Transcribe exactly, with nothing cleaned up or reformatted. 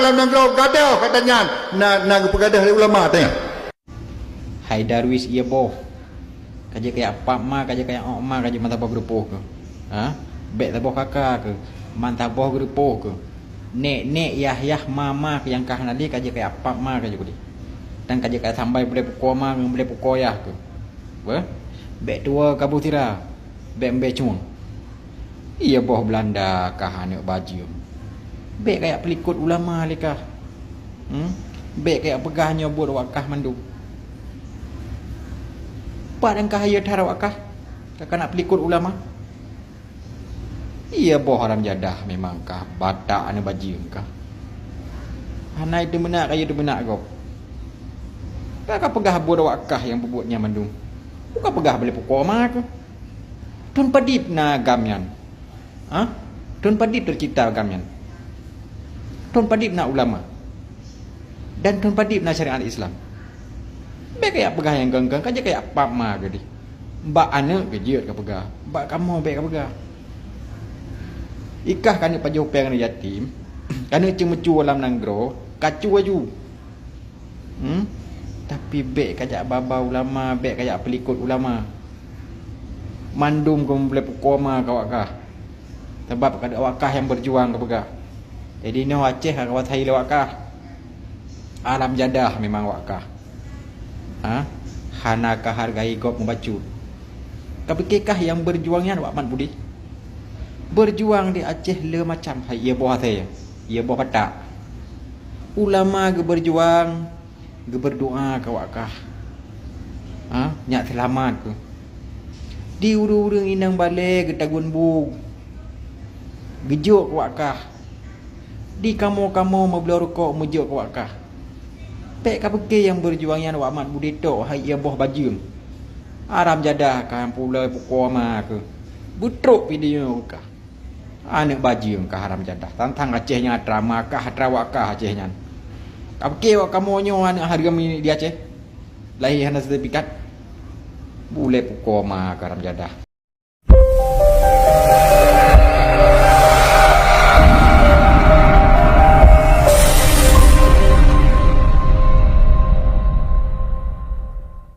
Nanggroe gadoh kata nyan na, na geupeugadoh lé ulama tanya. Hai Darwis, ié boh. Ka jeuet kajak pap ma, ka jeuet kajak ôk ma, ka jeuet meusaboh geurupoh keuh. Ha? Bèk saboh kaka keuh, meusaboh geurupoh keuh. Nèk-nèk, yah-yah, ma-ma keuh nyang ka hana lé ka jeuet kajak pap ma keuh jih. Dan ka jeuet kajak sambai bulèe pukoe ma ngon bulèe pukoe yah keuh. Beuh? Bèk tuwoe kaboh sira, bèk mbèe cueng. Ié boh Beulanda kah aneuk bajeueng. Bèk kajak peulikot ulama lé kah. Hmm? Bèk kajak peugah nyoe buet awak kah mandum. Pat nyang kah hayeue that awak kah? Kah keuneuk peulikot ulama? Ié boh haram jadah, memang kah Batak aneuk bajeueng kah. Hana teumeunak kah, ié teumeunak gob. Kah ka peugah buet awak kah nyang peubuet nyan mandum. Bukan peugah bulèe pukoe ma keuh. Thôn padub na agam nyan? Ha? Thôn padub teucipta agam nyan? Thôn padub na ulama? Dan thôn padub na syariat Islam? Bèk kajak peugah nyang geng-geng, ka jeuet kajak pap ma keuh dih. Bak aneuk keuh jeuet kapeugah, bak kamoe bèk kapeugah. Ikah keuneuk pajoh pèng aneuk yatim, keuneuk ceumeucue lam nanggroe, kacu laju. Hmm? Tapi bèk kajak ba-ba ulama, bèk kajak peulikot ulama. Mandum keuh bulèe pukoe ma keu awak kah. Sabab ka awak kah nyang beujuang kapeugah. Jadi nyoe Aceh ka kuasai lé awak kah. Haram jadah memang awak kah. Ha? Hana kahargai gob meubacut. Kapike kah nyang beujuang nyan awak mat budi? Beujuang di Aceh le macam, hai ié boh asèe, ié boh Batak. Ulama geubeujuang, geubeudoa keu awak kah. Ha, nyak seulamat keuh. Di ureueng-ureueng inong balèe geutagun bu, geujok keu awak kah. Di kamoe-kamoe meubloe rukok meujok keu awak kah. Bèk kapike nyang beujuang nyan awak mat budi tok, hai ié boh bajeueng. Haram jadah kah nyang pulai pukoe ma keuh. Beutrok video kah. Aneuk bajeueng kah haram jadah. Tantang Aceh nyan atra ma kah, atra awak kah Aceh nyan. Kapike awak kamoe nyoe aneuk hareuem di Aceh? Lahé hana sertifikat. Bulèe pukoe ma kah haram jadah.